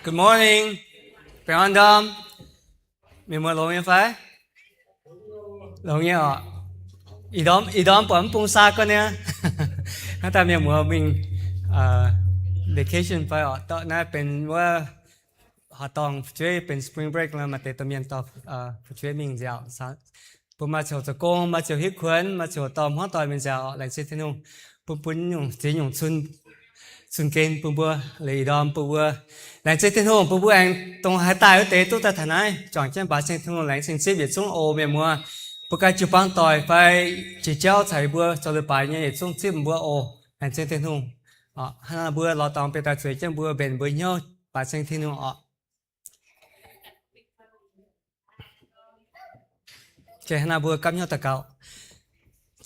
Good morning. Baengh orn ndorm. Mienh muoz longx nyei fai? Longx nyei oc. Ih ndorm, ih ndorm buatc mv bung saa gorngv niaa. Hnangv daaih mienh muoz mingh vacation fai oc. Dorh naaiv benx wuov haaix dorngh fu'jueiv benx spring break nor, maaih deix domh mienh dorh fu'jueiv mingh nziaauc. Mbuo maaih ziangh hoc zoux gong, maaih ziangh hoc hitv kuonx, maaih ziangh hoc dorh hmuangv doic mingh nziaauc. Laengz zingh Tin-Hungh bun mbuo nyungc ziex nyungc cun, cun gen bun mbuo liuz ih ndorm bun mbuo. Laengz zingh Tin-Hungh bun mbuo aengx dongh haaix daaih wuov deix duqv daaih taux naaiv, juangc jienv baaix ceng Tin-Hungh. Laengz zingh zipv yietc zungv oc mienh muoz. Mbuo ganh jiu-baang doic fai jiex jauv caux yie mbuo zoux leiz-baaix nyei yietc zungv zipv mbuo oc. Laengz zingh Tin-Hungh. Hnangv naaic mbuo lorz dorngx bieqc daaih zueiz jienv mbuo mbenc mbuo hnyouv baaix ceng Tin-Hungh oc. Hnangv naaiv mbuo gapv hnyouv daux gaux.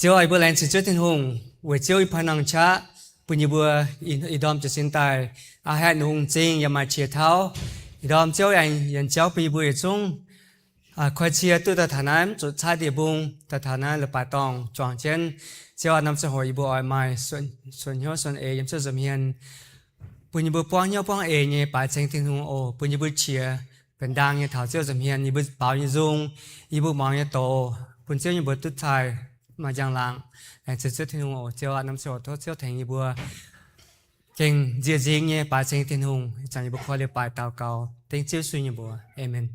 Ziouv aah, yie mbuo laengz zingh Ziouv Tin-Hungh weic Ziouv ih hnoi nangh qaqv bun yie mbuo ih ndorm jiez sin daaih a'haih nungx m'zing yaac maaih qiex tauv. Ih ndorm Ziouv aengx yienc jauv bun yie mbuo yietc zungv koi cie duqv daaih taux naaiv, mv zuqc caaiv ndie-mbung, daaih taux naaiv leiz-baaix dorngh juangc jienv. Ziouv aac, norm ziangh hoc yie mbuo oix maaih suonc hnyouv suonc eix yiem Ziouv nza'hmien, bun yie mbuo buangv hnyouv buangv eix nyei baaix ceng Tin-Hungh oc. Bun yie mbuo qiex benx ndaang nyei taux Ziouv nza'hmien. Yie mbuo baaux nyei nzung, yie mbuo muangx nyei doz, bun Ziouv yie mbuo duqv cai maaih njang-laangc. Laengz zingh Ziouv Tin-Hungh oc. Ziouv aac, norm ziangh hoc tov Ziouv tengx yie mbuo gengh nzie nzingx nyei baaix ceng Tin-Hungh. Ih zanc yie mbuo koi leiz-baaix daux gaux dengv Ziouv Yesu nyei mbuox. Aamen.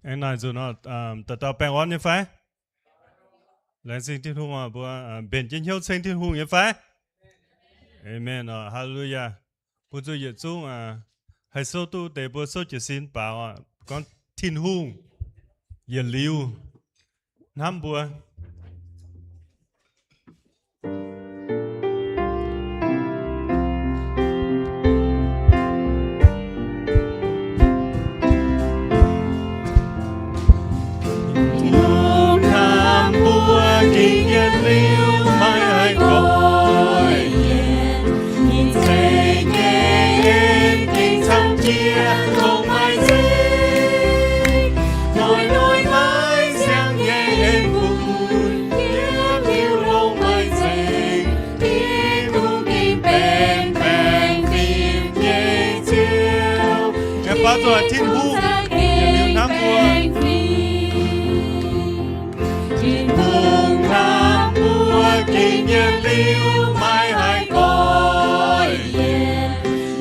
Aengx naaic nzunc nor, dauh dauh baengh orn nyei fai? Laengz zingh Tin-Hungh oc. Mbuo mbenc jienv hnyouv ceng Tin-Hungh nyei fai? Aamen oc. Haa^le^lu^yaa. Mbuo zuqc yietc zungv haih souv duqv deix mbuo souv jiez sin baaux oc. Gorngv Tin-Hungh yietc liuz hnamv mbuo. Tin-Hungh hnamv mbuo gengh yietc liuz maiv haih goiv yienc. Ninh ceix nyei en gengh camv jiex longx maiv zeiz. Noic noic maiv siangx nyei en bun yietc liuz longx maiv zeiz. Tin-Hungh gengh benx baengh fim nyei Ziouv. Yaac baac zuqc Tin-Hungh yietc liuz hnamv mbuo. Tin-Hungh hnamv mbuo gengh yietc liuz maiv haih goiv yienc.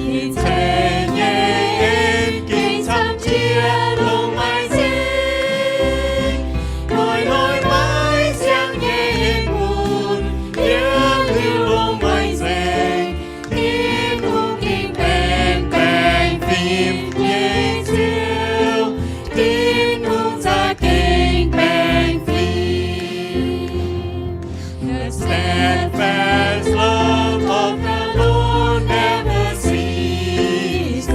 Ninh ceix nyei en gengh camv jiex longx maiv zeiz. Noic noic maiv siangx nyei en bun yietc liuz longx maiv zeiz. Tin-Hungh gengh benx baengh fim nyei Ziouv. Tin-Hungh za'gengh baengh fim. The steadfast love of the Lord never ceases.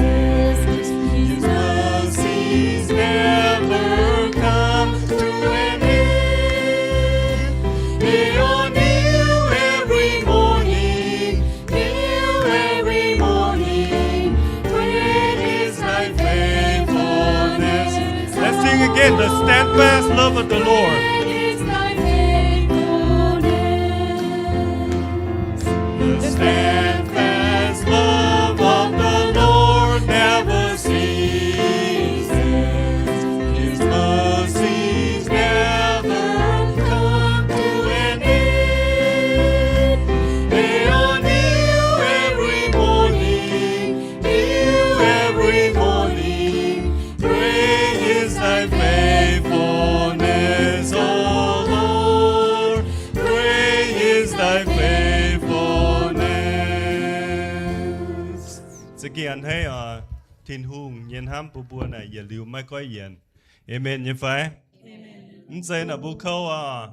His mercies never come to an end. They are new every morning. New every morning, great is thy faithfulness. Let's sing again, the steadfast love of the Lord. Great is thy faithfulness. The steadfast love of the Lord never ceases. His mercies never come to an end. They are new every morning, new every morning. Great is thy faithfulness, O Lord. Great is thy faithfulness. Za'gengh a'hneiv oc. Tin-Hungh nyei hnamv bun mbuo naaic yietc liuz maiv goiv yienc. Aamen nyei fai? Mv zeiz naaic mbuo kouv oc.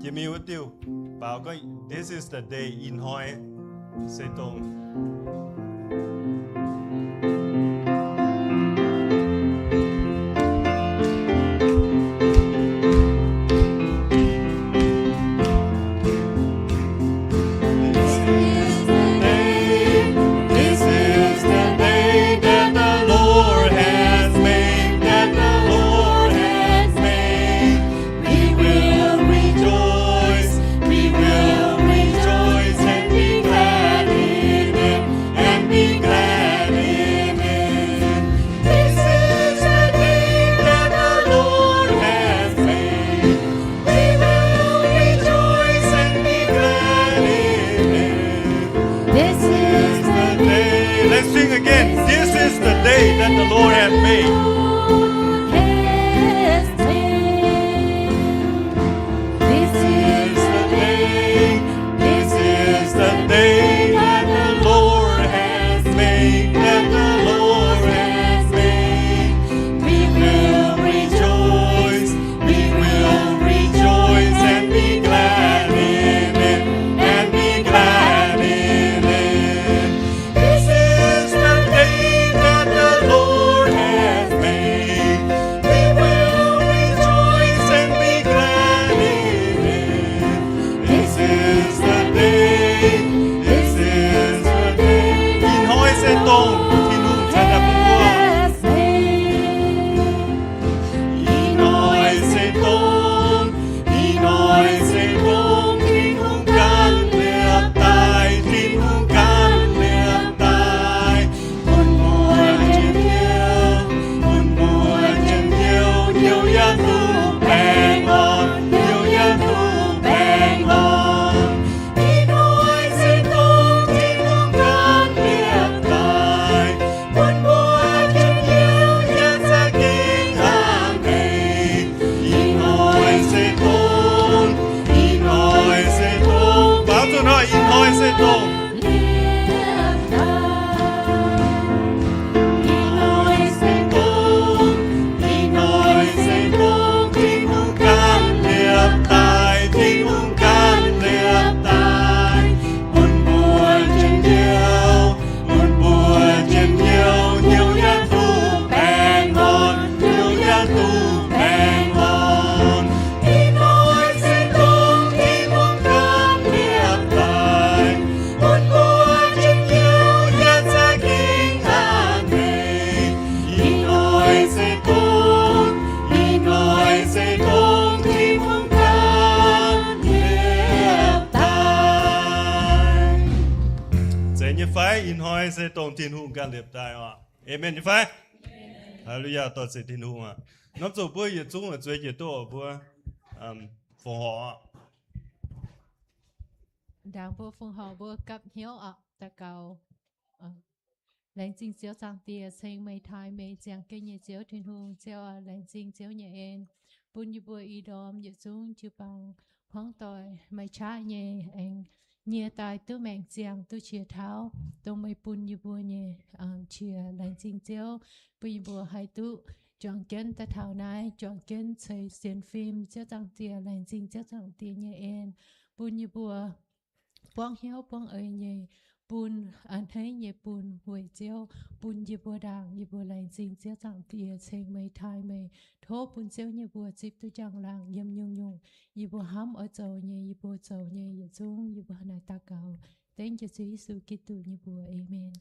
Jiex mingh wuov diuh baaux gorngv, this is the day, ih hnoi se dongh. This is the day, this is the day that the Lord has made, that the Lord has made. We will rejoice, we will rejoice and be glad in it, and be glad in it. This is the day that the Lord has made. We will rejoice and be glad in it. This is the day, this is the day. Ih hnoi se dongh Tin-Hungh ceix daaih bun mbuo. Ih hnoi se dongh, ih hnoi se dongh Tin-Hungh ganh liepc daaih, Tin-Hungh ganh liepc daaih. Bun mbuo njien-youh, bun mbuo njien-youh, youh yaac duqv baengh orn, youh yaac duqv baengh orn. Ih hnoi se dongh Tin-Hungh ganh liepc daaih, bun mbuo njien-youh yaac za'gengh a'hneiv. Ih hnoi se dongh, ih hnoi se dongh, baaux zuqc hnoi, ih hnoi se dongh. Ih hnoi se dongh, ih hnoi se dongh Tin-Hungh ganh liepc daaih, Tin-Hungh ganh liepc daaih, bun mbuo njien-youh, bun mbuo njien-youh, youh yaac duqv baengh orn, youh yaac duqv baengh orn. Ih hnoi se dongh Tin-Hungh ganh liepc daaih, bun mbuo njien-youh yaac za'gengh a'hneiv. Ih hnoi se dongh, ih hnoi se dongh Tin-Hungh ganh liepc daaih. Zeiz nyei fai? Ih hnoi se dongh Tin-Hungh ganh liepc daaih oc. Aamen nyei fai? Aa lu yaac dorh ziec Tin-Hungh aqv. Norm zuqc mbuo yietc zungv oix zueiz jiex duqv oc mbuo fongc horc. Ndaangc mbuo fongc horc mbuo gapv hnyouv oc daux gaux. Laengz zingh Ziouv Zaangc Diex ceng meih, taaih meih, ziangh gengh nyei Ziouv Tin-Hungh. Ziouv aac, laengz zingh Ziouv nyei en bun yie mbuo ih ndorm yietc zungv jiu-baang hmuangv doic maaih qaqv nyei aengx nyie daaih duqv maengc ziangh duqv qiex tauv, dongh meih bun yie mbuo nyei qiex. Laengz zingh Ziouv bun yie mbuo haih duqv juangc jienv daaih taux naaiv, juangc jienv ceix sienx fim. Ziouv Zaangc Diex, laengz zingh Ziouv Zaangc Diex nyei en bun yie mbuo buangv hnyouv buangv eix nyei bun, a'hneiv nyei bun weic Ziouv bun yie mbuo ndaangc. Yie mbuo laengz zingh Ziouv Zaangc Diex ceng meih, taaih meih. Tov bun Ziouv nyei mbuox zipv duqv njang-laangc yiem nyungc-nyungc yie mbuo hnamv oix zoux nyei, yie mbuo zoux nyei yietc zungv. Yie mbuo naaic daux gaux dengv jiex Ziouv Yesu Giduc nyei mbuox. Aamen.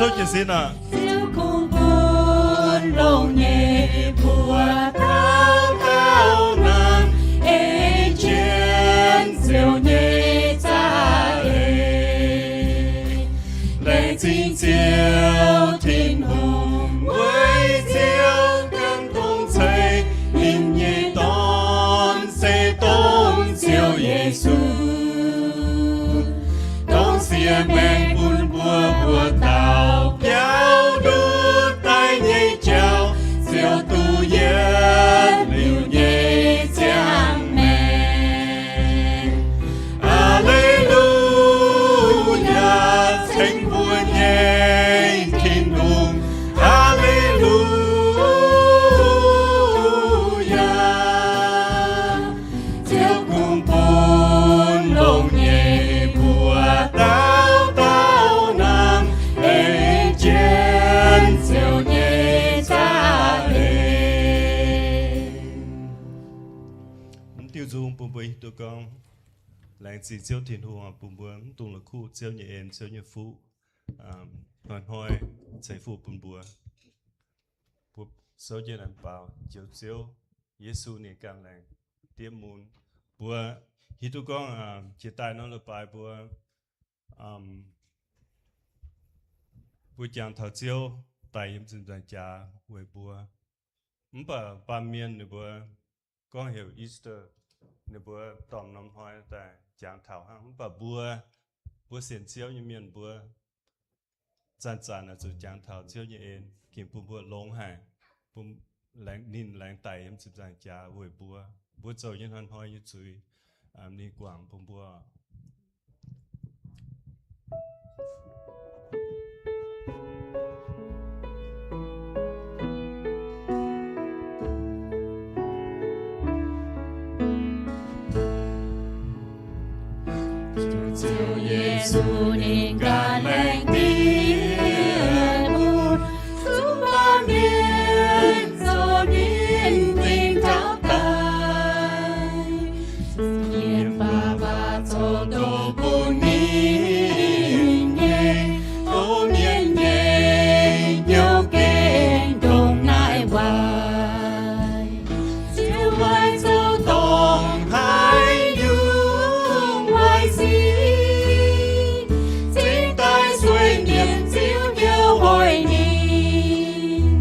Ziouv jiez sin aac. Ziouv kungx bun longx nyei mbuo dauh dauh nangh, ei jienv Ziouv nyei za'eix. Laengz zingh Ziouv Tin-Hungh, weic Ziouv gan dongh ceix ninh nyei Dorn, se dongh Ziouv Yesu. Dongh siex maengx bun mbuo, mbuo dauh biauv nduqc daaih nyei jauv, Ziouv duqv yietv liuz nyei ziangh maengx. Aa^le^lu^yaa, ceng mbuo nyei Tin-Hungh. Aa^le^lu^yaa. Ziouv kungx bun longx nyei mbuo dauh dauh nangh, ei jienv Ziouv nyei za'eix. Mv diuh nzung bun mbuo hiuv duqv gorngv, laengz zingh Ziouv Tin-Hungh bun mbuo mv dungx la'kuqv Ziouv nyei en, Ziouv nyei fuqv, hnoi-hnoi ceix fuqv bun mbuo. Mbuo souv jienv naaiv baaux njoux Ziouv, Yesu ninh ganh laengz diev mun. Mbuo hiuv duqv gorngv jiex daaih nor leiz-baaix mbuo, mbuo jangx taux Ziouv daic yiem ziepc nzaangc jaax weic mbuo. Mv baac baamh mienh ninh mbuo gorngv heuc Easter, ninh mbuo dorh norm hnoi daaih jangx taux hnangv. Mv baac mbuo, mbuo sienx Ziouv nyei mienh mbuo zanc-zanc oix zuqc jangx taux Ziouv nyei en, gengh bun mbuo longx haic, bun ninh laengz daic yiem ziepc nzaangc jaax weic mbuo. Mbuo zoux nyei hnoi-hnoi nyei zuiz, ninh guangc bun mbuo. Ziouv Yesu ninh ganh laengz diev mun, zuqc baamh mienh zoux ninh dingc taux daic. Mienh baac baac zoux doqc bun ninh nyei, doqc mienh nyei hnyouv gengh ndongc naaiv waaic. Ziouv oix zoux dongh haaix nyungc waaic sin, cingx daaih sueih mienh Ziouv hnyouv oix ninh.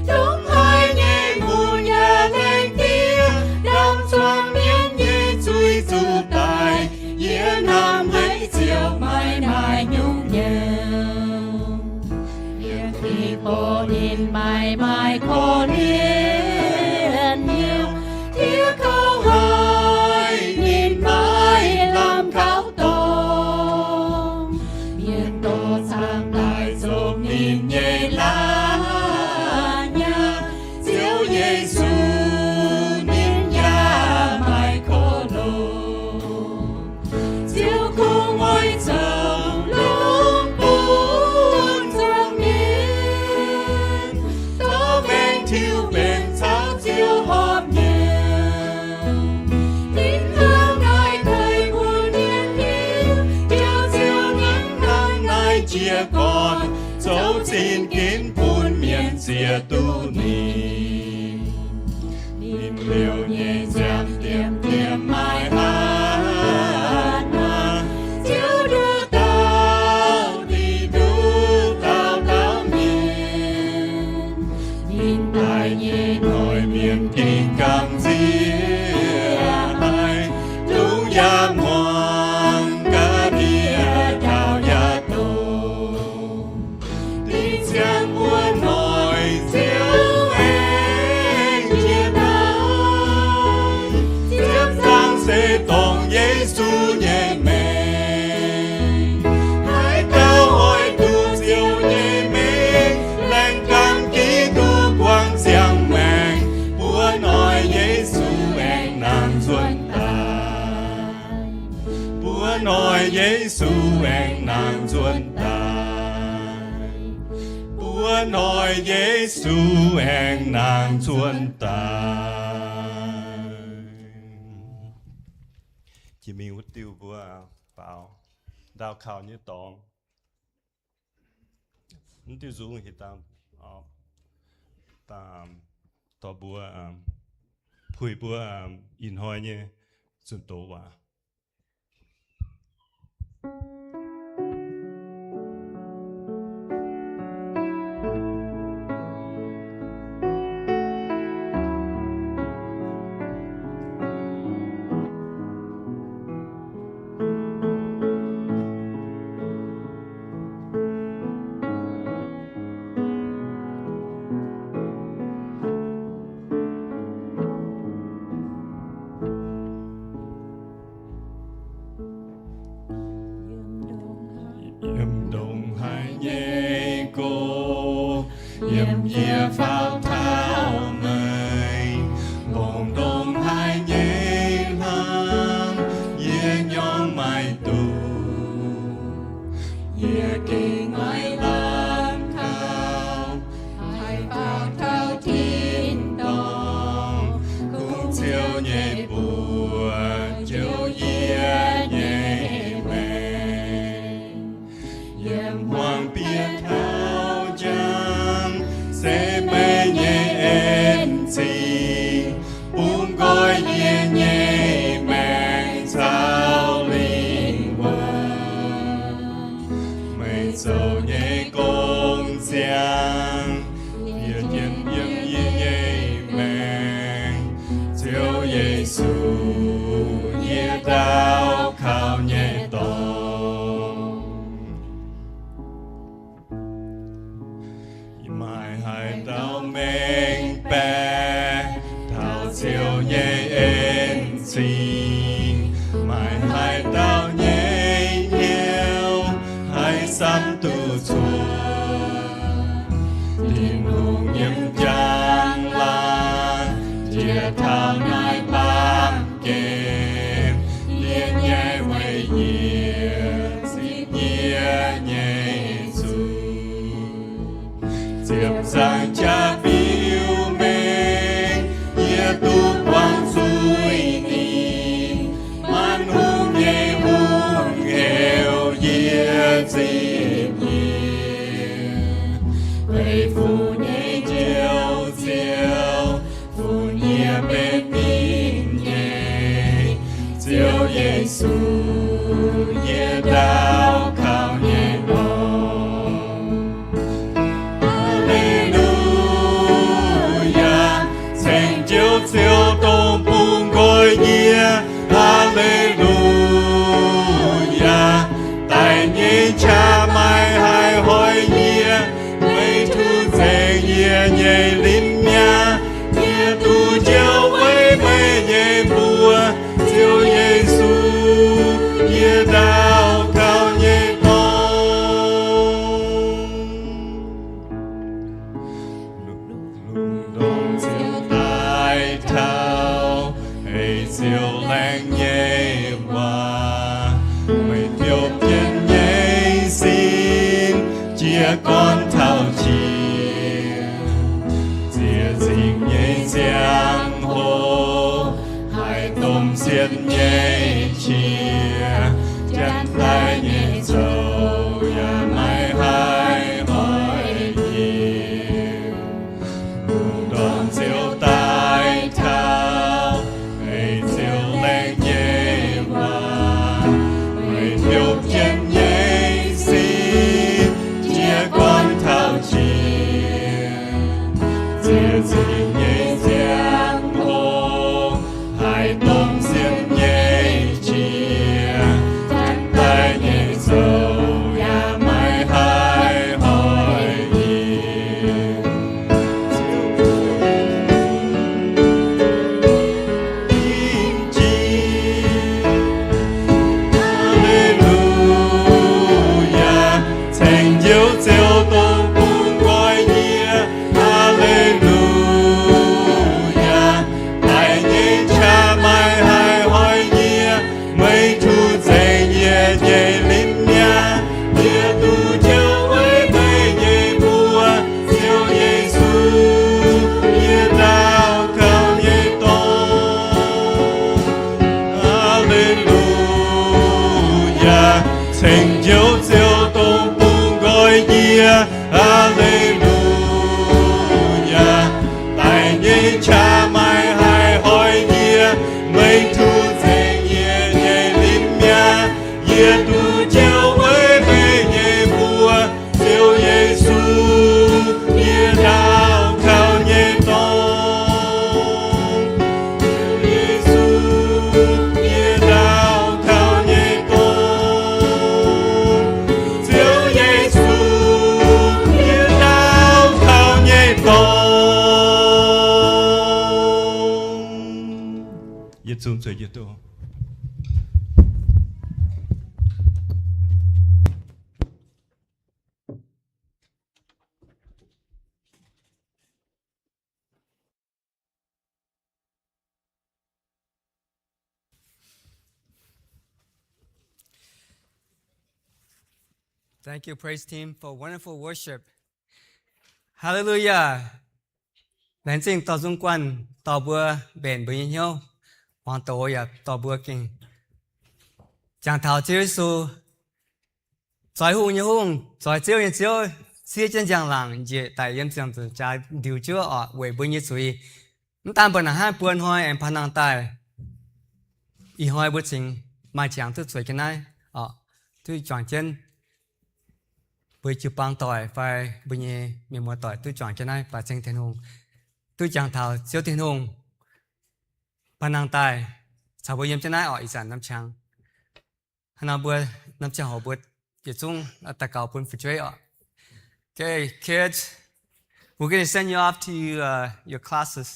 Dongh haaix nyei mun yaac laengz diev, ndamv zuangx mienh nyei zuiz zuqc daic, yie hnamv haiz Ziouv maiv maaih nyungc nyouh. Mienh deic-bung ninh maiv maaih korv-lienh nyouh, tiev kouv haic ninh maiv lamh kaux dorngx. Mienh dorh caangh daaih zomc ninh nyei la'nyauv, Ziouv Yesu ninh yaac maiv kouv longx. Ziouv kungx oix zoux longx bun zuangx mienh, dorh mengh tiux mbenc caux Ziouv horpc nyei. Ninh hnangv naaiv daaih bun mienh hiuv, Ziouv, Ziouv hnangv naaiv jiex gorn, zoux zinh ginv bun mienh ziex duqv ninh. Ninh liouh nyei nziaamv diemv diemv maaih hatc maaz, Ziouv nduqc dauh dingc nduqc dauh dauh mienh. Ninh daic nyei hnoi mienh gengh gamh nziex haic, lungh yaac muangx ga'ndiev ndaauh yaac dongh. Dingh ziangx wuov hnoi Ziouv aengx jiex daaih. Ziepc nzaangc se dongh Yesu nyei maengc. Haaix dauh oix duqv Ziouv nyei maengc, laengz gan Giduc guangc ziangh maengc. Buov hnoi Yesu aengx nangh nzuonx daaih. Buov hnoi Yesu aengx nangh nzuonx daaih. Buov hnoi Yesu aengx nangh nzuonx daaih. Jiex mingh wuov diuh mbuo baaux ndaauh kaux nyei dorngx. Mv diuh nzung hitv dangh, dangh dorh mbuo, puix mbuo ih hnoi nyei zunh doz waac. Yiem ndongc haaix nyei go, yiem yie faaux taux meih, mborngz ndongc haaix nyei hlang, yie nyorng maiv duqv. Yie gengh oix lamh kaux, haih faaux taux tin-dorngh, kungx Ziouv nyei mbuox njoux yie nyei maengc. Yiem hmuangx bieqc taux njang, se meih nyei en-zingh bungx nqoi yie nyei maengc caux lingh wuonh. Meih zoux nyei gong ziangx, yie jienv yiem yie nyei maengc. Ziouv Yesu, yie daux gaux nyei dorngx. Meih haaix dauh mengh baeqc taux Ziouv nyei en-zingh? Meih haaix dauh nyei hnyouv haih samv duqv cuotv Tin-Hungh nyei njang-laangc, jiex taux naaiv baamh gen, yie nyei weic yie zipv yie nyei zuiz. Ziepc nzaangc jaax biux mengh, yie duqv buangh zuiz-ningh. Maanc hungh nyei hungh heuc yie zipv yie. Beiv Fuqv nyei Njoux Ziouv, funx yie benx ninh nyei. Ziouv Yesu, yie daux gaux nyei dorngx. Aa^le^lu^yaa, ceng Njoux Ziouv dongh bungx nqoi yie. Aa^le^lu^yaa, daic nyei qaqv maiv haih hoic yie, meih tov nzengc yie nyei limv mi'aqv. Yie duqv njoux weic meih nyei mbuox, Ziouv Yesu, yie daux gaux nyei dorngx. Lungh ndorm Ziouv daaih taux, ei Ziouv laengz nyei waac, meih biouv jienv nyei sin jiez gorn taux jiex. Ziec nzingc nyei ziangh hoc, haih domh sienx nyei qiex, janx-taiv nyei zoux yaac maiv haih hoic yie. Lungh ndorm Ziouv daaih taux, ei Ziouv laengz nyei waac, meih biouv jienv nyei sin jiez gorn taux jiex. Ziec nzingc nyei ziangh hoc, haih domh sienx nyei qiex, janx-taiv nyei zoux yaac maiv haih hoic yie. Aa^le^lu^yaa, ceng Njoux Ziouv dongh bungx nqoi yie. Aa^le^lu^yaa, daic nyei qaqv maiv haih hoic yie, meih tov nzengc yie nyei limv mi'aqv. Yie duqv njoux weic meih nyei mbuox, Ziouv Yesu, yie daux gaux nyei dorngx. Aa^le^lu^yaa, ceng Njoux Ziouv dongh bungx nqoi yie. Haa^le^lu^yaa, daic nyei qaqv maiv haih hoic yie, meih tungx zengc yie nyei limv mi'aqv. Yie duqv Ziouv weic meih nyei mbuox, Ziouv Yesu, yie ndaauh kaux nyei dorngx. Ziouv Yesu, yie ndaauh kaux nyei dorngx. Ziouv Yesu, yie ndaauh kaux nyei dorngx. Yietc zungv zueiz jienv doqc. Thank you, praise team, for wonderful worship. Hallelujah. Laengz zingh dorh nzung guanh dorh mbuo mbenc mbuo nyei hnyouv. Muangx doz yaac dorh mbuo gengh jangx taux Ziouv Yesu, zoix hungh nyei Hungh, zoix ziouv nyei Ziouv, siev jienv njang-laangc njiec daic yiem ziangh zunc jaax ndiux juov oc weic mbuo nyei zuiz. Mv daan mbuo naaic hnangv, buo hnoi aengx paav nangh daaih. Ih hnoi mbuo cingx maaih qangx duqv zueiz jienv naaiv oc, duqv juangc jienv mbuo jiu-baang doic fai mbuo nyei mienh muoz doic duqv juangc jienv naaiv, baaux ceng Tin-Hungh, duqv jangx taux Ziouv Tin-Hungh paav nangh daaih caux mbuo yiem jienv naaiv oc. Ih zanc norm qangx hnangv nor mbuo, norm ziangh hoc mbuo yietc zungv daux gaux bun fu'jueiv oc. Okay, kids, we're gonna send you off to, uh, your classes.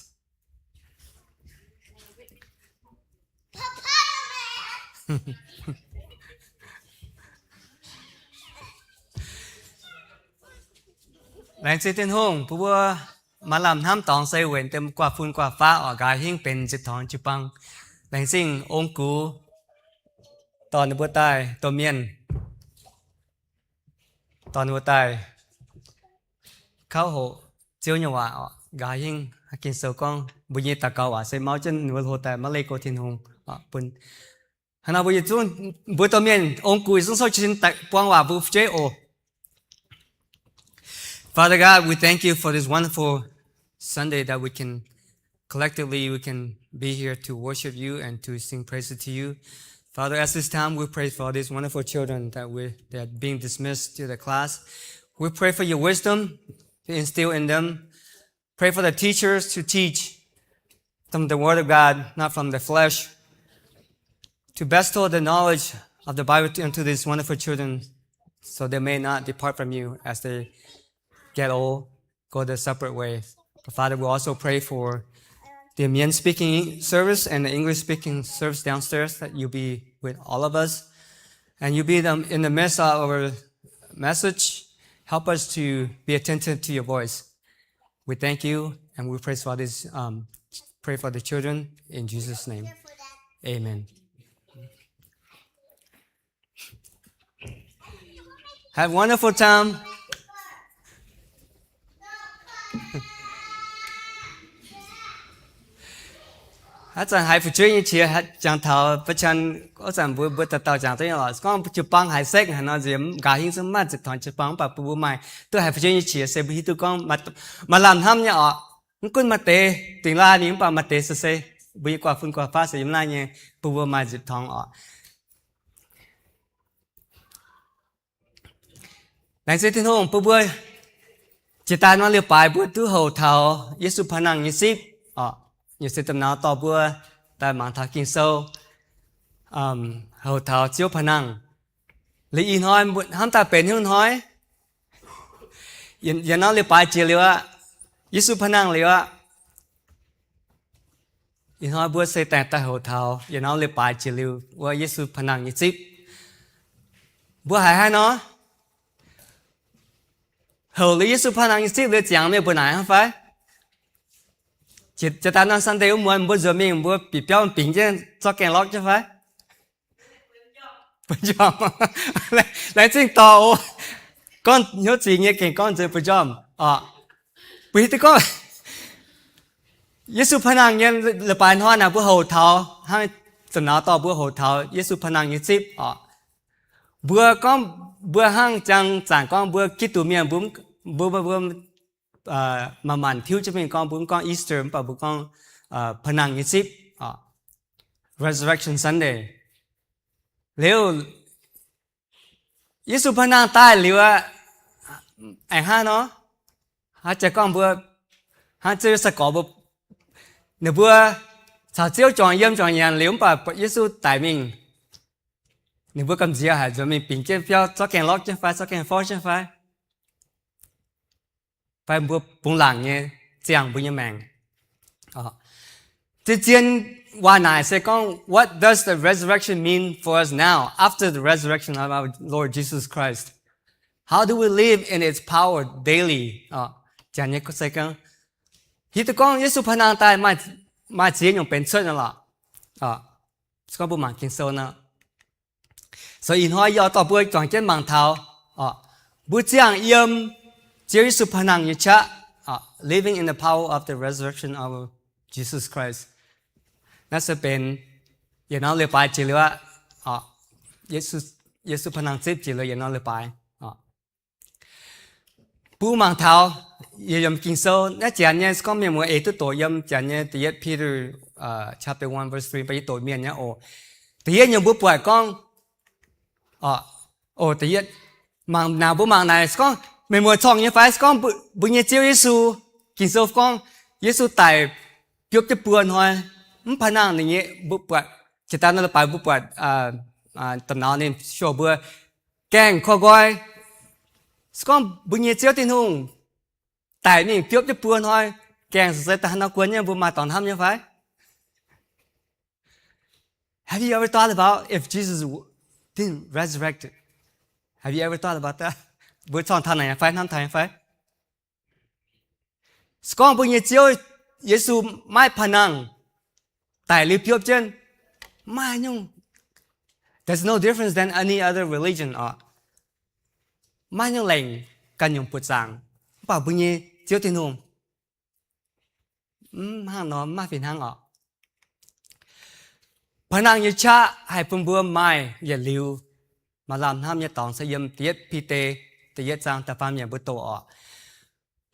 Laengz zingh Tin-Hungh bun mbuo maaih lamh hnamv dorngx se weic deix guaav fun guaav faqv oc, nqa'haav hingv benx zipv torngx jiu-baang. Laengz zingh ong-gux dorh ninh mbuo daaih domh mienh, dorh ninh mbuo daaih kauv hoqc Ziouv nyei waac oc. Nqa'haav hingv Ging-Sou gorngv mbuo nyei daux gaux waac se mauv jienv ninh mbuo hlo daaih maiv leih go Tin-Hungh oc. Bun hnangv nor mbuo yietc zungv, mbuo domh mienh ong-gux yietc zungv souv jiez sin daaih buang waac bun fu'jueiv oc. Father God, we thank you for this wonderful Sunday that we can collectively, we can be here to worship you and to sing praises to you. Father, at this time, we pray for these wonderful children that we, that are being dismissed to the class. We pray for your wisdom to instill in them. Pray for the teachers to teach from the Word of God, not from the flesh, to bestow the knowledge of the Bible to, unto these wonderful children, so they may not depart from you as they get old, go their separate ways. But Father, we also pray for the Mien speaking service and the English speaking service downstairs, that you be with all of us and you be them in the midst of our message. Help us to be attentive to your voice. We thank you and we praise for this, um, pray for the children in Jesus' name. Amen. Have a wonderful time. Haaix zanc haiz fu'jueiv nyei qiex jangx taux ba'qan, wuov zanc mbuo, mbuo dauh dauh jangx duqv nyei oc. Gorngv jiu-baang haiz sekv haaix nor nziex nqa'haav hingv zungv maaih zipv torngx jiu-baang, mv baac bun mbuo maaih duqv haiz fu'jueiv nyei qiex se mbuo hiuv duqv gorngv maaih lamh hnamv nyei oc. Mv gunv maaih deix dingh laaih mingh, mv baac maaih deix se, se mbuo nyei guaav fun guaav faqv se yiem naaiv nyei, bun mbuo maaih zipv torngx oc. Laengz zingh Tin-Hungh bun mbuo jiex daaih norm leiz-baaix mbuo duqv houc taux Yesu paav nangh nyei zipv oc. Nyei se domh nauz dorh mbuo daaih mangc taux Ging-Sou, houc taux Ziouv paav nangh. Liuz ih hnoi hnamv daaih benx hnyouv hnoi, yietc norm leiz-baaix jiex liuz aqv, Yesu paav nangh liuz aqv. Ih hnoi mbuo se daaih, daaih houc taux yietc norm leiz-baaix jiex liuz wuov Yesu paav nangh nyei zipv. Mbuo haiz haaix nor? Houc liuz Yesu paav nangh nyei zipv liuz ziangx mienh mbuo naaic hnangv fai? Jiex daaih norm Sunday wuov muonz mbuo nzuonx mingh mbuo bieqc biauv bingx jienv zorqv gaengh lorqc jienv fai? Bun njormh. Laengz zingh dorh oc. Gorngv hnyouv zingx nyei gengh gorngv nzuonx bun njormh oc. Bun hiuv duqv gorngv Yesu paav nangh nyei leiz-baaix hnoi naaic mbuo houc taux hnangv, za'nauz dorh mbuo houc taux Yesu paav nangh nyei zipv oc. Mbuo gorngv mbuo hnangv jang zanc gorngv mbuo Giduc mienh mbuo mbuo, mbuo, mbuo manc-manc tiuv jienv mingh gorngv, mbuo mv gorngv Easter, mv baac mbuo gorngv Pa'nangh nyei zipv, Resurrection Sunday. Liuz, Yesu pa'nangh daaih liuz aqv, aengx hnangv nor, hnangv jiex gorngv mbuo, hnangv Ziouv nyei sai-gorx mbuo, ninh mbuo caux Ziouv juangc yiem juangc nyanc liuz mv baac Yesu daic mingh, ninh mbuo gamh nziex haic nzuonx mingh bingx jienv biauv, zorqv gaengh lorqv jienv fai, zorqv gaengh forv jienv fai, fai mbuo bungx laangc nyei ziangh mbuo nyei maengc. Zien-zien waac naaic se gorngv, what does the resurrection mean for us now after the resurrection of our Lord Jesus Christ? How do we live in its power daily? Janx nyei se gorngv, hiuv duqv gorngv Yesu pa'nangh daaih maaih ziex nyungc benx cuotv nor lorqc. Se gorngv mbuo mangc Ging-Sou nor, so ih hnoi yie oix dorh mbuo juangc jienv mangc taux mbuo ziangh yiem Ziouv Yesu pa'nangh nyei qaqv, living in the power of the resurrection of Jesus Christ. Naaiv se benx yietc norm leiz-baaix jiex liuz aqv. Yesu pa'nangh zipv jiex liuz yietc norm leiz-baaix. Mbuo mangc taux yiem Ging-Sou naaiv janx nyei, se gorngv mienh muoz eix duqv doqc yiem janx nyei da'yietv Peter chapter one verse three, mv baac yie doqc mienh nyei oc. Da'yietv nyungc mbuo buatc gorngv, naaic mbuo mangc naaic se gorngv meih muoz corngh nyei fai? Se gorngv mbuo nyei Ziouv Yesu, Ging-Sou gorngv Yesu daic biopv jienv buo hnoi, mv pa'nangh ninh nyei, mbuo buatc jiex daaih nor leiz-baaix mbuo buatc da'nauz ninh show mbuo gaengh korv nqoi. Se gorngv mbuo nyei Ziouv Tin-Hungh daic mingh biopv jienv buo hnoi, gaengh se daaih haaix nor guon nyei, mbuo maaih dorngx hnamv nyei fai? Have you ever thought about if Jesus didn't resurrect? Have you ever thought about that? Mbuo corngh taux naaic nyei fai, hnamv taux nyei fai? Se gorngv mbuo nyei Ziouv Yesu maiv pa'nangh, daic liuz biopv jienv, maaih nyungc, there's no difference than any other religion oc. Maaih nyungc lengc ganh nyungc buoqc zaangc, mv baac mbuo nyei Ziouv Tin-Hungh mv hnangv nor, maiv fih hnangv oc. Pa'nangh nyei qaqv haih bun mbuo maaih yietc liuz maaih lamh hnamv nyei dorngx, se yiem da'yietv Bide da'yietv zaang da'faam yiemc mbuo doqc oc.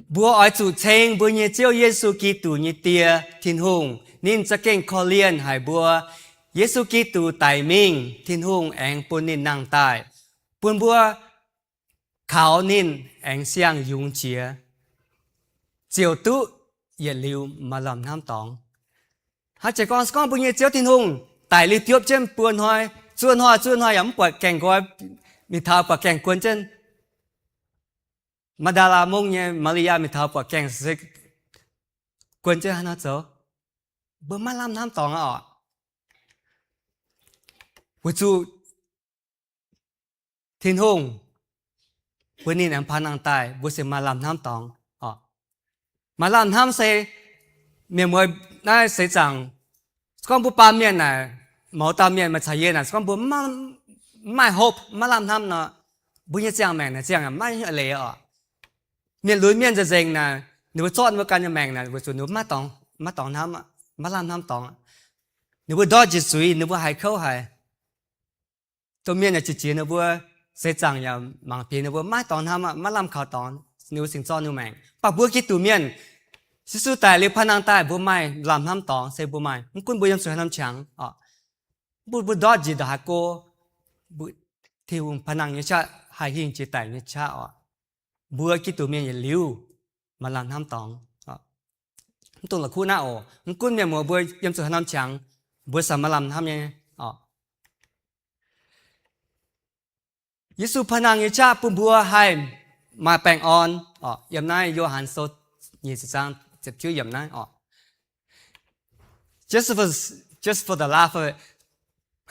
Mbuo oix zuqc ceng mbuo nyei Ziouv Yesu Giduc nyei Die, Tin-Hungh. Ninh za'gengh korv-lienh haic mbuo. Yesu Giduc daic mingh, Tin-Hungh aengx bun ninh nangh daaih, bun mbuo kaux ninh aengx siang-yungz jiex, ziouc duqv yietc liuz maaih lamh hnamv dorngx. Hnangv jiex gorngv, se gorngv mbuo nyei Ziouv Tin-Hungh daic liuz biopv jienv buo hnoi, zuov hnoi, zuov hnoi yaac mv buatc gaengh nqoi, mingh taux buatc gaengh guon jienv. Maa^ndaa^laa Mungv nyei Maa^li^yaa mingh taux buatc gaengh se guon jienv haaix nor zoux, mbuo maiv lamh hnamv dorngx aqv oc. Weic zuqc Tin-Hungh bun ninh aengx pa'nangh daaih, mbuo se maaih lamh hnamv dorngx oc. Maaih lamh hnamv se mienh muoz naaiv seix zaangc, se gorngv mbuo baamh mienh naaic, mouz dauh mienh maaih caux yie naaic, se gorngv mbuo mv maaih hope, maiv lamh hnamv nor, mbuo nyei ziangh maengc naaic ziangh maiv leiz oc. Mienh lunx mienh nzengc-nzengc naaic, ninh mbuo zorqv ninh mbuo ganh nyei maengc naaic, weic zuqc ninh mbuo maiv dorngx, maiv dorngx hnamv, maiv lamh hnamv dorngx. Ninh mbuo ndortv njiec zuiz, ninh mbuo haiz kouv haic. Domh mienh yaac qiex jiez ninh mbuo, seix zaangc yaac mangc piex ninh mbuo, maiv dorngx hnamv aqv, maiv lamh kaux dorngx, ninh mbuo cingx zorqv ninh mbuo maengc. Mv baac mbuo Giduc mienh, Yesu daic liuz pa'nangh daaih, mbuo maaih lamh hnamv dorngx, se mbuo maaih, mv gunv mbuo yiem zuqc haaix norm qangx oc. Mv baac mbuo ndortv njiec ndongc haaix go, Tin-Hungh pa'nangh nyei qaqv haih hingh jiex daic nyei qaqv oc. Mbuo Giduc mienh yietc liuz maaih lamh hnamv dorngx. Mv dungx la'kuqv naaiv oc. Mv gunv mienh muoz mbuo yiem zuqc haaix norm qangx, mbuo corc maaih lamh hnamv nyei oc. Yesu pa'nangh nyei qaqv bun mbuo haih maaih baengh orn oc. Yiem naaiv Yo^han Sou nyic ziepc zaang ziepc juov yiemc naaiv oc. Just for, just for the laugh of it.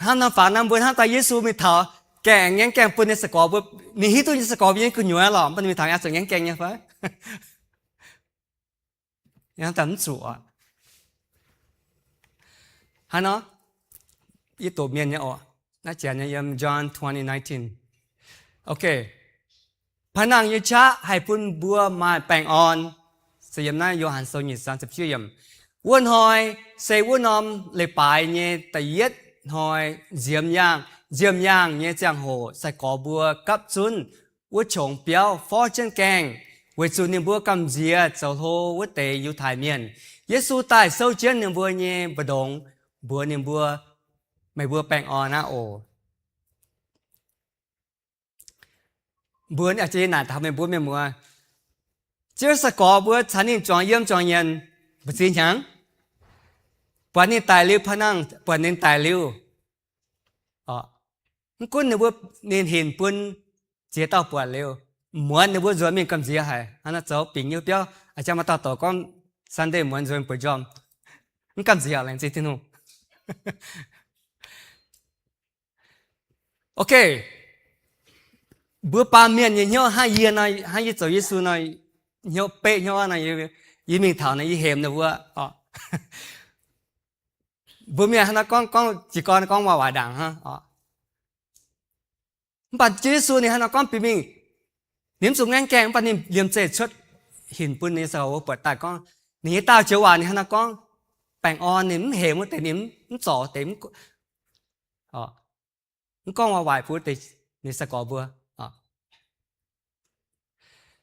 Hnamv norm faaux naaiv mbuo hnamv daaih Yesu mingh taux gaengh ngaengv gaengh bun ninh nyei sai-gorx mbuo, ninh hiuv duqv ninh nyei sai-gorx mbuo nyei gu'nyuoz lorqc, mv baac ninh mingh taux yaac zuqc ngaengv gaengh nyei fai? Hnamv daaih mv zuqc oc. Hnangv nor, yie doqc mienh nyei oc. Naaiv janx nyei yiem John twenty nineteen. Okay. Pa'nangh nyei qaqv haih bun mbuo maaih baengh orn. Se yiem naaiv Yo^han Sou nyic ziepc juov yiemc. Wuov hnoi se wuov norm leiz-baaix nyei da'yietv hnoi nziemx yaangh. Nziemx yaangh nyei ziangh hoc sai-gorx mbuo gapv zunv wuov qongx biauv forv jienv gaengh. weic zuqc ninh mbuo gamh nziex zoux hlo wuov deix Yiutai Mienh. Yesu daaih souv jienv ninh mbuo nyei mbu'ndongx, mbuox ninh mbuo, meih mbuo baengh orn aqv oc. Mbuo naaic taux meih mbuo mienh muoz, Ziouv sai-gorx mbuo caux ninh juangc yiem juangc nyanc mbu'ziex hnyangx, buatc ninh daic liuz, paav nangh buatc ninh daic liuz, mv gunv ninh mbuo, ninh hinc bun ziex dauh buatc liuz, muonz ninh mbuo nzuonx mingh gamh nziex haic, hnangv naaiv zoux bingx nyei biauv, a'jang maaih dauh douc gorngv Sunday muonz nzuonx bueix njormh, mv gamh nziex laengz zingh Tin-Hungh. Ok, mbuo baamh mienh nyei hnyouv hnangv yie nor, hnangv yie zoux Yesu nor, hnyouv beqv hnyouv nor, yie mingh taux nor yie hemx ninh mbuo. Mbuo mienh hnangv naaiv gorngv, gorngv jiez gorn gorngv waac waaic ndaangc hnangv. Mv baac Ziouv Yesu ninh hnangv naaiv gorngv bieqc mingh, ninh mv zuqc ngaengv gaengh, mv baac ninh liemh zeih cuotv hinc bun ninh nyei sai-gorx mbuo buatc daaih gorngv, ninh nyei daauh joux waac ninh hnangv naaiv gorngv, baengh orn, ninh mv hemx wuov deix, ninh mv zorc deix, mv gorngv waac waaic bun wuov deix ninh sai-gorx mbuo.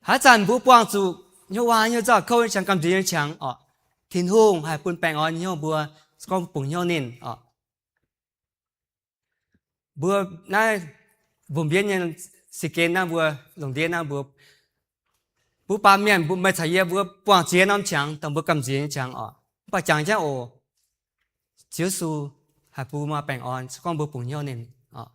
Haaix zanc mbuo buangh zuqc hnyouv waah hnyouv nzauh kouv nyei qangx, gamh nziex nyei qangx oc, Tin-Hungh haih bun baengh orn hnyouv mbuo, se gorngv bungx hnyouv ninh oc. Mbuo naaiv mbuo mbienv nyei si gen naaiv mbuo lungh ndiev naaiv mbuo, mbuo baamh mienh, mbuo meih caux yie mbuo buangh ziex norm qangx, dongh mbuo gamh nziex nyei qangx oc. Mv baac jangx jienv oc, Ziouv Yesu haih bun maaih baengh orn se gorngv mbuo bungx hnyouv ninh oc.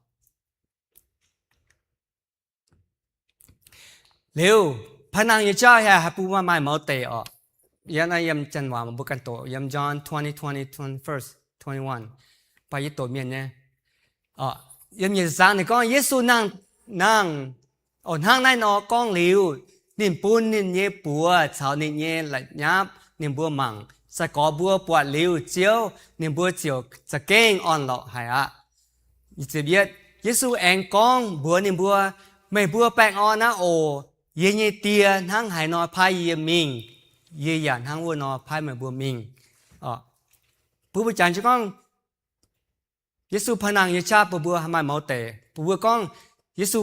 Liuz, paav nangh nyei jauv haih, haih bun maaih, maaih mouz deic oc. Yiem naaiv yiem janx waac mbuo ganh doqc yiem John twenty, twenty, twenty-first, twenty-one. Mv baac yie doqc mienh nyei. Yiem nyic zaang ninh gorngv Yesu nangh, nangh, oc, hnangv naaiv nor gorngv liuz, ninh bun ninh nyei buoz caux ninh nyei la'nyapv ninh mbuo mangc. Sai-gorx mbuo buatc liuz Ziouv, ninh mbuo ziouc za'gengh orn-lorqc haic aqv. Yesu aengx gorngv mbuox ninh mbuo, meih mbuo baengh orn aqv oc. Yie nyei Die hnangv haaix nor paaiv yie mingh, yie yaac hnangv wuov nor paaiv meih mbuo mingh. Mbuo mbuo jangx jienv gorngv, Yesu paav nangh nyei qaqv bun mbuo maaih mouz deic, bun mbuo gorngv, Yesu,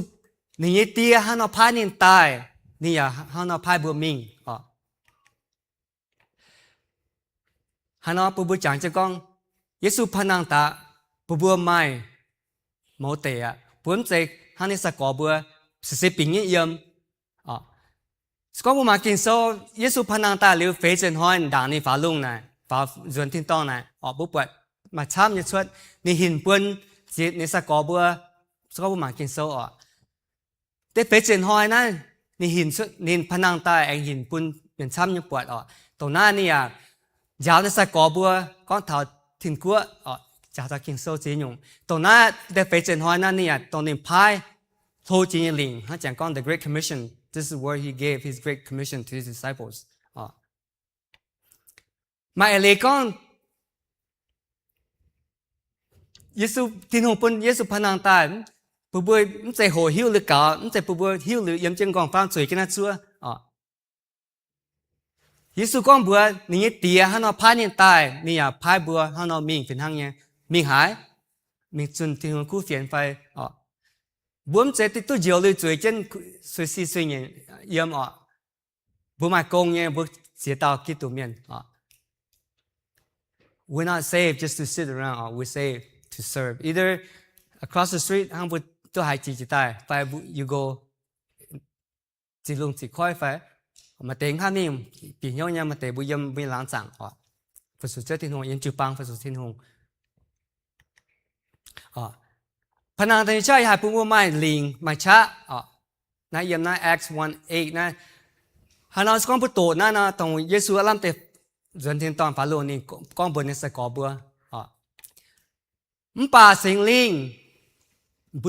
ninh nyei Die hnangv nor paaiv ninh daaih, ninh yaac hnangv nor paaiv mbuo mingh oc. Haaix nor bun mbuo jangx jienv gorngv, Yesu paav nangh daaih, bun mbuo maaih mouz deic aqv. Mbuo mv zeiz hnangv ninh sai-gorx mbuo se se bingx nyei yiem. Se gorngv mbuo mangc Ging-Sou, Yesu paav nangh daaih liuz feix ziepc hnoi ndaangc ninh faaux lungh naaic, faaux nzuonx tin-dorngh naaic oc, mbuo buatc maaih camv nyei cuotv, ninh hinc bun ziex ninh sai-gorx mbuo. Se gorngv mbuo mangc Ging-Sou oc, deix feix ziepc hnoi naaiv, ninh hinc cuotv, ninh paav nangh daaih aengx hinc bun mienh camv nyei buatc oc. Dongh naaiv ninh yaac njaaux ninh sai-gorx mbuo gorngv taux Tin-Guoqv oc, njaaux taux Ging-Sou ziex nyungc. Dongh naaiv deix feix ziepc hnoi naaiv ninh yaac dongh ninh paaiv hlo jiex nyei lingc hnangv, jangx gorngv the Great Commission. This is where he gave his great commission to his disciples. Maaih eix leiz gorngv, Yesu, Tin-Hungh bun Yesu paav nangh daaih, bun mbuo mv zeiz hoqc hiuv liuz gaux, mv zeiz bun mbuo hiuv liuz yiem jienv m'nqorngv-famv zueiz jienv naaiv zuov oc. Yesu gorngv mbuox ninh nyei Die hnangv nor paaiv ninh daaih, ninh yaac paaiv mbuo hnangv nor mingh fih hnangv nyei. Mingh haaix? Mingh zunh Tin-Hungh kuv fienx fai oc. Mbuo mv zeiz duqv njoux liuz zueiz jienv suiv-sin suiv-nyeic yiem oc. Mbuo maaih gong nyei, mbuo ziex dauh Giduc mienh oc. We're not saved just to sit around oc. We're saved to serve. Either across the street, hnangv mbuo duqv haiz jiex jiex daaih, fai you go ziqc lungh ziqc koiv fai maaih deix hnangv mingh bieqc hnyouv nyei, maaih deix mbuo yiem mbuo nyei laangz zaangc oc, fu-sux Ziouv Tin-Hungh, yiem jiu-baang fu-sux Tin-Hungh. Paav nangh daaih nyei qaqv yaac haih bun mbuo maaih lingc maaih qaqv oc. Naaiv yiem naaiv Acts one eight naaiv, haaix nor se gorngv mbuo doqc naaiv nor, dongh Yesu aav lamh deix nzuonx tin-dorngh faaux lungh, ninh gorngv mbuox ninh sai-gorx mbuo oc. Mv baac Singx Lingh,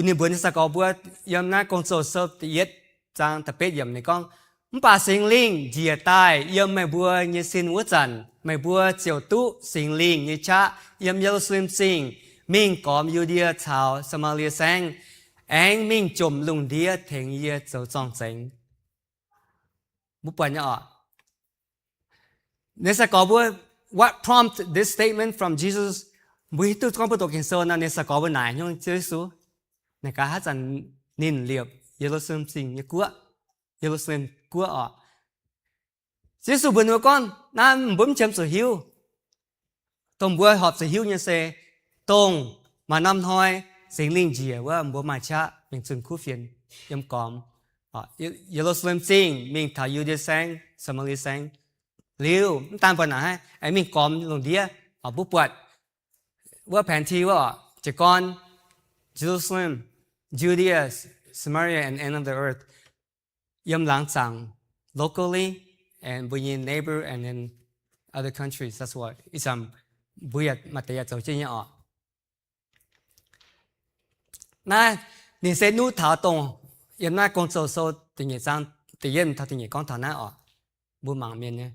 ninh mbuox ninh sai-gorx mbuo, yiem naaiv Gong-Zoh sou da'yietv zaang da'betv yiemc ninh gorngv, mv baac Singx Lingh njiec daaih yiem meih mbuo nyei sin wuov zanc, meih mbuo ziouc duqv Singx Lingh nyei qaqv yiem Ye^lu^saa^lem Zingh, mingh gormx Yu^ndie caux Saa^maa^lie Saengv, aengx mingh jomc lungh ndiev tengx yie zoux zorng-zengx. Mbuo buatc nyei oc. Ninh sai-gorx mbuo, what prompt this statement from Jesus? Mbuo hiuv duqv gorngv mbuo doqc Ging-Sou nor, ninh sai-gorx mbuo naaic nyungc Ziouv Yesu, naaic gaax haaix zanc ninh liepc Ye^lu^saa^lem Zingh nyei guoqv, Ye^lu^saa^lem guoqv oc. Yesu mbuox ninh mbuo gorngv, naaiv mbuo mv qiemx zuqc hiuv. Dongh mbuo horpc zuqc hiuv nyei se, dongh maaih norm hnoi Singx Lingh njiec wuov, mbuo maaih qaqv mingh zunh kuv fienx yiem gormx, Ye^lu^saa^lem Zingh mingh taux Yu^ndie Saengv, Saa^maa^lie Saengv. Liuz mv daan buatc naaic, aengx mingh gormx lungh ndiev. Mbuo buatc wuov แผนที่ wuov oc, jiez gorn Jerusalem, Judea, Samaria, and end of the earth. Yiem laangz zaangc, locally, and mbuo nyei neighbor and then other countries. That's why ih zanc mbuo yaac maaih deix yaac zoux jienv nyei oc. Naaiv ninh se nuqv taux dongh yiem naaiv Gong-Zoh sou da'nyeic zaang da'yietv taux da'nyeic gorngv taux naaiv oc. Mbuo mangc mienh nyei.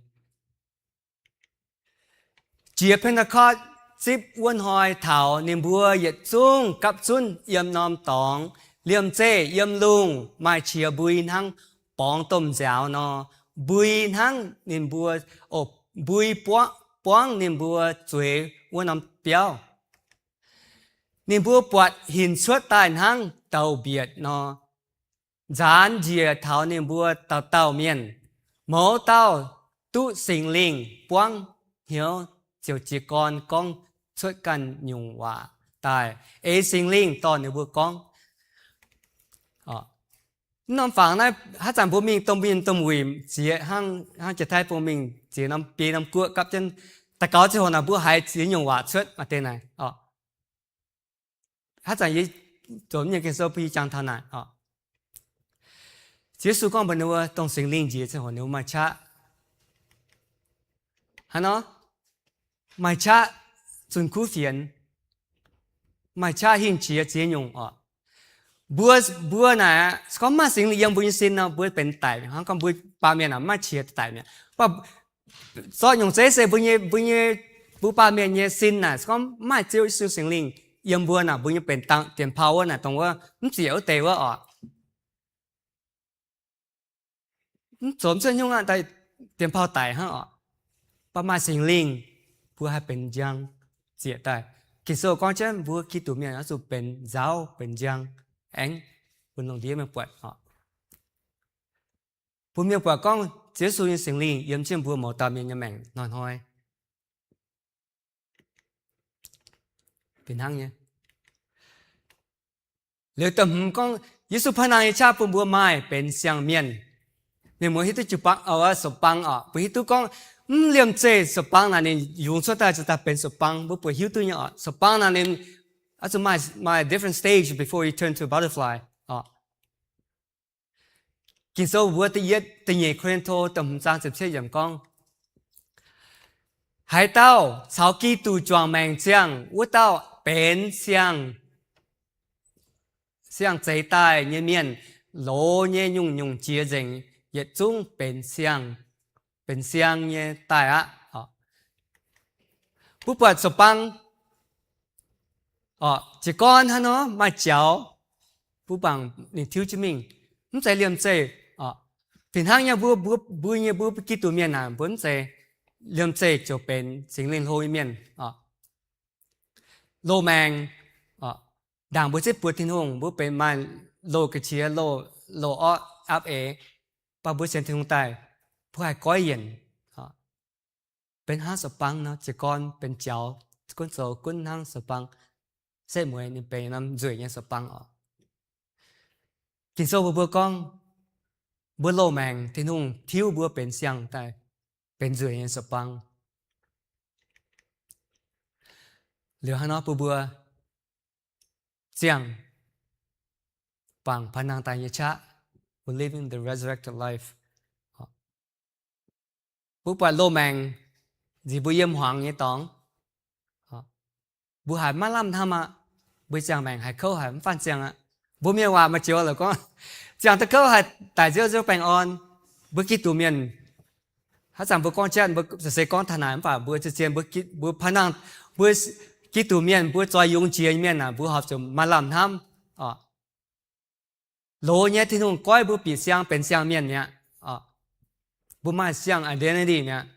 Jiex Pentecost zipv wuov hnoi taux, ninh mbuo yietc zungv gapv zunv yiem norm dorngx, liemh zeih yiem lungh maaih qiex mbui hnangv borngz domh nziaaux nor, mbui hnangv ninh mbuo, o, mbui buangv ninh mbuo zueiz wuov norm biauv. Ninh mbuo buatc hinc cuotv daaih hnangv douz-mbietc nor, nzaanx njiec taux ninh mbuo dauh dauh mienh. Mouz dauh duqv Singx Lingh buangv hnyouv ziouc jiez gorn gorngv cuotv ganh nyungc waac daaih, ei Singx Lingh dorh ninh mbuo gorngv. Mv norm fangx naaiv, haaix zanc mbuo mingh domh mienh domh wuic ziex hnangv, hnangv Janx-Taiv Bung mingh ziex norm biei norm guoqv gapv jienv, daux gaux ziangh hoc naaic mbuo haiz ziex nyungc waac cuotv maaih deix naaic oc. Haaix zanc yie zoux nyei Ging-Sou bun yie jangx taux naaic oc. Yesu gorngv mbuox ninh mbuo, dongh Singx Lingh njiec ziangh hoc ninh mbuo maaih qaqv. Hnangv nor, maaih qaqv zunh kuv fienx, maaih qaqv hingh qiex ziex nyungc oc. Mbuo, mbuo naaic, se gorngv mv maaih Singx Lingh yiem mbuo nyei sin nor, mbuo benx daic mi'aqv. Hnangv gorngv mbuo baamh mienh aeqv, mv maaih qiex daic mi'aqv. Mv baac zorqv nyungc zeiv se mbuo nyei, mbuo nyei, mbuo baamh mienh nyei sin naaic, se gorngv mv maaih Ziouv Yesu Singx Lingh yiem mbuo naaic, mbuo nyei benx dienx pauv wuov naaic, dongh wuov mv zieqc wuov deix wuov oc. Mv zoux mv cuotv hnyouv aqv, daaih dienx pauv daic hnangv oc. Mv baac maaih Singx Lingh, mbuo haih benx njang zieqc daaih. Ging-Sou gorngv jienv mbuo Giduc mienh oix zuqc benx nzaauv benx njang, aengx bun lungh ndiev mienh buatc oc. Bun mienh buatc gorngv Ziouv Yesu nyei Singx Lingh yiem jienv mbuo mouz dauh mienh nyei maengc hnoi-hnoi. Fih hnangv nyei. Liuz da'hmz gorngv, Yesu paav nangh nyei qaqv bun mbuo maaih benx siang-mienh. Mienh muoz hiuv duqv jiu-baang, sou-bang oc. Mbuo hiuv duqv gorngv, mv liemh zeih sou-bang naaic ninh yungz cuotv daaih ziouc daaih benx sou-bang. Mbuo buatc hiuv duqv nyei oc. Sou-bang naaic ninh oix zuqc maaih, maaih different stage before you turn to a butterfly oc. Ging-Sou mbuox da'yietv, da'nyeic Ko^lin^to da'hmz zaang ziepc cietv yiemc gorngv, haaix dauh caux Giduc juangc maengc ziangh, wuov dauh benx siang, siang zeix daaih nyei mienh. Loz nyei nyungc-nyungc jiex nzengc, yietc zungv benx siang, benx siang nyei daaih aqv. Mbuo buatc sou-bang oc, jiez gorn hnangv nor maaih jaux, mbuo bangc ninh tiuv jienv mingh, mv zeiz liemh zeih oc. Fih hnangv nyei mbuo, mbuo, mbuo nyei mbuo Giduc mienh naaic, mbuo mv zeiz liemh zeih ziouc benx Singx Lingh hlo nyei mienh oc. Loz-maengc oc, ndaangc mbuo zipv buoz Tin-Hungh, mbuo benx maaih loz ga'qiex, loz, loz-orqv aapv eix, mv baac mbuo sienx Tin-Hungh daaih, mbuo haih goiv yienc oc. Benx hnangv sou-bang nor, jiez gorn benx jaux, gunv zoux gunv hnangv sou-bang. Setv mueiz ninh benx norm nzueic nyei sou-bang oc. Ging-Sou mbuox mbuo gorngv, mbuo loz-maengc Tin-Hungh tiuv mbuo benx siang daaih, benx nzueic nyei sou-bang. Liuz hnangv nor bun mbuo ziangh bangc paav nangh daaih nyei qaqv, believing the resurrected life. Mbuo buatc loz-maengc nziex mbuo yiem hmuangx nyei dorngx, mbuo haiz maiv lamh hnamv aqv. Mbuo ziangh maengc haiz kouv haic, mv faanh ziangh aqv. Mbuo mienh waac maaih joux la'gorngv, ziangh duqv kouv haic, daic nziouv nziouv baengh orn. Mbuo Giduc mienh haaix zanc mbuo gorngv jatv, mbuo se gorngv taux naaic, mv baac mbuo zien-zien mbuo, mbuo paav nangh, mbuo Giduc mienh, mbuo zoih yungz jiex nyei mienh naaic, mbuo horpc zuqc maaih lamh hnamv oc. Loz nyei Tin-Hungh goiv mbuo bieqc siang benx siang mienh mi'aqv. Mbuo maaih siang identity mi'aqv.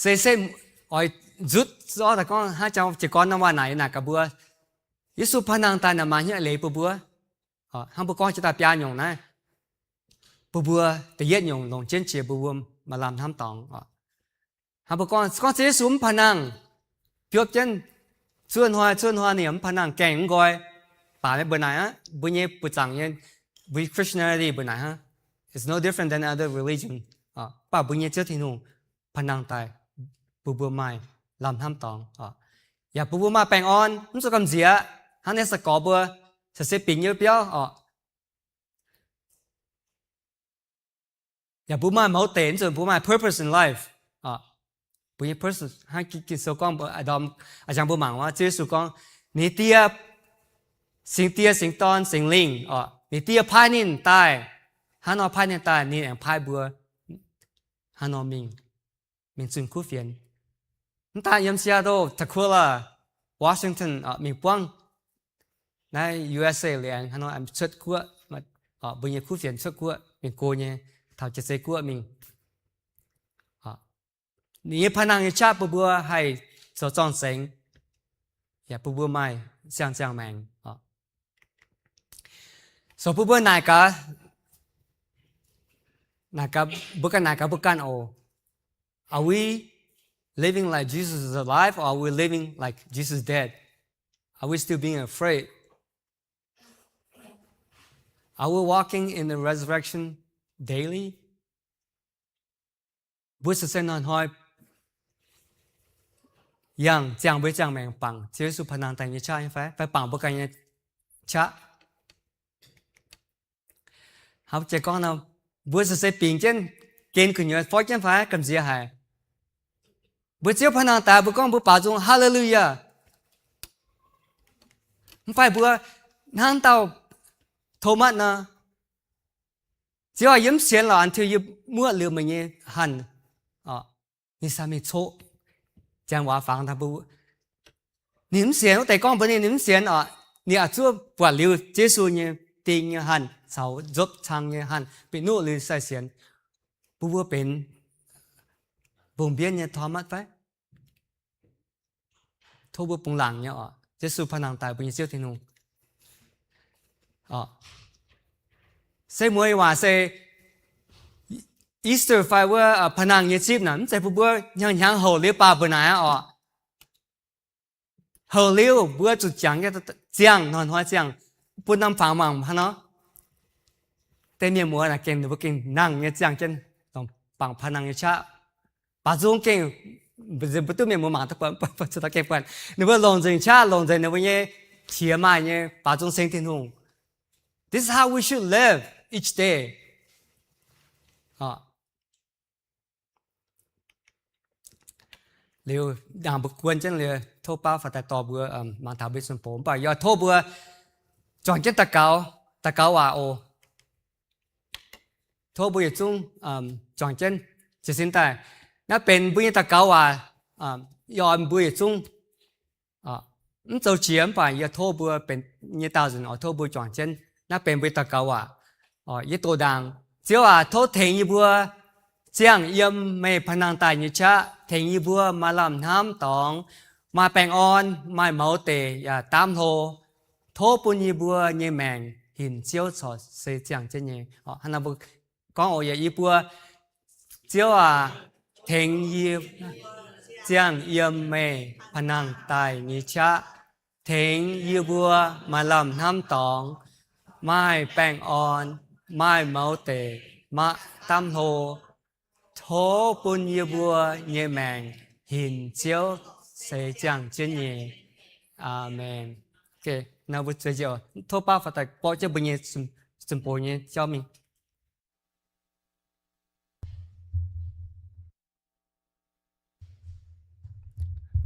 Se setv oix nzutv zorqv daaih gorngv hnangv jang jiez gorn norm waac naaic, yie naaic gaax mbuo, Yesu paav nangh daaih naaic maaih hnyouv eix leiz bun mbuo. Hnangv mbuo gorngv jiex daaih biaa nyungc naaiv, bun mbuo da'yietv nyungc longc jienv jiex mbuo mbuo maaih lamh hnamv dorngx oc. Hnangv mbuo gorngv, gorngv Ziouv Yesu mv pa'nangh, biopv jienv zuov hnoi zuov hnoi ninh yaac mv pa'nangh, gaengh mv nqoi. Baac mbuo naaic aqv, mbuo nyei buoz-zaangc nyei, mbuo Christianity mbuo naaic aqv, it's no different than other religion. Mv baac mbuo nyei Ziouv Tin-Hungh pa'nangh daaih bun mbuo maaih lamh hnamv dorngx oc, yaac bun mbuo maaih baengh orn, mv zuqc gamh nziex. Hnangv naaiv se gorx mbuo se se bingx nyei biauv oc. Yaac mbuo maaih mouz deic, mv zuqc mbuo maaih purpose in life. Mbuo nyei purpose hnangv Ging-Sou gorngv, a'ndorm a'jangx mbuo mangc wuov, Ziouv Yesu gorngv, ninh Die, Singx Die, Singx Dorn, Singx Lingh oc, ninh Die paaiv ninh daaih. Hnangv nor paaiv ninh daaih, ninh aengx paaiv mbuo hnangv nor mingh, mingh zunh kuv fienx. Mv daan yiem Seattle, Tukwila, Washington, mingh buangv naaiv U S A liuz aengx hnangv nor cuotv guoqv, mbuo nyei kuv fienx cuotv guoqv mingh go nyei, taux jiex zei guoqv mingh. Ninh nyei pa'nangh nyei qaqv bun mbuo haih zoux zorng-zengx, yaac bun mbuo maaih siang-ziangh maengc. So bun mbuo naaic gaax, naaic gaax, mbuo ganh naaic gaax mbuo ganh oc. Are we living like Jesus is alive, or are we living like Jesus dead? Are we still being afraid? Are we walking in the resurrection daily? Mbuo se se hnoi-hnoi yangh ziangh mbuo nyei ziangh maengc bangc Ziouv Yesu pa'nangh daaih nyei qaqv nyei fai, fai bangc mbuo ganh nyei qaqv? Hnangv jiex gorngv nor, mbuo se se bingx jienv gen gu'nyuoz forv jienv fai gamh nziex haic? Mbuo Ziouv pa'nangh daaih mbuo gorngv mbuo baaux nzung, Haleluyaa! Mv fai mbuo hnangv dauh Tomatv nor, Ziouv aac, yie mv sienx lorqc until yie muoqv liuz meih nyei hanh. Ninh sa mingh coqv, janx waac fangx daaih mbuo, ninh mv sienx, wuov deix gorngv mbuox ninh, ninh mv sienx oc. Ninh aac zuov buatc liuz Yesu nyei ding nyei hanh caux nzopv cang nyei hanh bieqc nuqv liuz sai sienx. Mbuo mbuo benx mbungh mbienv nyei Tomatv fai? Tov mbuo bungx laangc nyei oc. Yesu pa'nangh daaih mbuo nyei Ziouv Tin-Hungh. Se mueiz waac se Easter fai wuov pa'nangh nyei zipv naaic, mv zeiz bun mbuo hnyangx-hnyangx houc liuz baah mbuo naaic aqv oc. Houc liuz mbuo zuqc jangx nyei ziangh, hnoi-hnoi ziangh, bun norm fangx mangc hnangv nor. Deix mienh muoz naaic gengh, ninh mbuo gengh nangh nyei ziangh jienv, bangc pa'nangh nyei qaqv. Baaux nzung gengh, mbuo duqv mienh muoz mangc, gengh buatc ninh mbuo longc nzengc qaqv, longc nzengc ninh mbuo nyei qiex maaih nyei baaux nzung ceng Tin-Hungh. This is how we should live each day. Liuz, naaic mbuo guon jienv liuz, tov baav faaux daaih dorh mbuo mangc taux mbuo nyei sun-box, mv baac yie oix tov mbuo juangc jienv daux gaux, daux gaux waac oc. Tov mbuo yietc zungv juangc jienv jiez sin daaih. Naaiv benx mbuo nyei daux gaux waac, yie oix mbuo yietc zungv mv zoux jiex, mv baac yie tov mbuo benx nyei daauh nzunc oix tov mbuo juangc jienv. Naaiv benx mbuo nyei daux gaux waac. Yie doqc ndaangc. Ziouv aac, tov tengx yie mbuo ziangh yiem meih pa'nangh daaih nyei qaqv, tengx yie mbuo maaih lamh hnamv dorngx, maaih baengh orn, maaih mouz deic yaac daamv hlo. Tov bun yie mbuo nyei maengc hinc Ziouv corc se ziangh jienv nyei. Hnangv nor mbuo gorngv oc, yie mbuo, Ziouv aac, tengx yie ziangh yiem meih pa'nangh daaih nyei qaqv, tengx yie mbuo maaih lamh hnamv dorngx, maaih baengh orn, maaih mouz deic, maaih daamv hlo. Tov bun yie mbuo nyei maengc hinc Ziouv se ziangh jienv nyei. Aamen. Tov baav faaux daaih borqv jienv mbuo nyei zun-box nyei jauv mingh.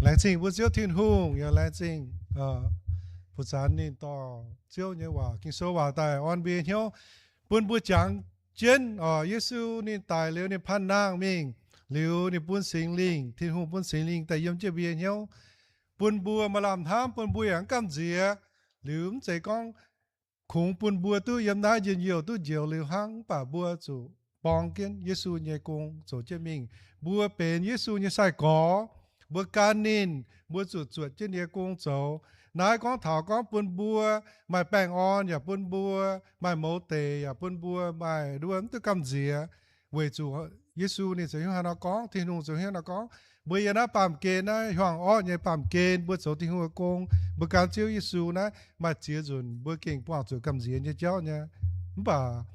Laengz zingh mbuo Ziouv Tin-Hungh, yaac laengz zingh buc zanc ninh dorh Ziouv nyei waac, Ging-Sou waac daaih orn mbuo nyei hnyouv, bun mbuo jangx jienv oc. Yesu ninh daic liuz ninh panh nangh mingh, liuz ninh bun Singx Lingh, Tin-Hungh bun Singx Lingh daaih yiem jienv mbuo nyei hnyouv, bun mbuo maaih lamh hnamv, bun mbuo yaac mv gamh nziex. Liuz mv zeiz gorngv kungx bun mbuo duqv yiem naaiv njien-youh duqv njoux liuz hnangv, mv baac mbuo zuqc borng jienv Yesu nyei gong zoux jienv mingh. Mbuo benx Yesu nyei sai-gorx, mbuo gan ninh, mbuo zuqc zuotc jienv ninh nyei gong zoux. Naaiv gorngv taux gorngv bun mbuo maaih baengh orn yaac bun mbuo maaih mouz deix yaac bun mbuo maaih nduov mv duqv gamh nziex, weic zuqc Yesu ninh ziouc hiuv haaix nor gorngv, Tin-Hungh ziouc hiuv haaix nor gorngv. Mbuo yiem naaiv baamh gen naaiv, hmuangx orqv nyei baamh gen, mbuo zoux Tin-Hungh nyei gong, mbuo gan Ziouv Yesu naaiv, maaih ziex nzunc mbuo gengh buangh zuqc gamh nziex nyei jauv nyei. Mv baac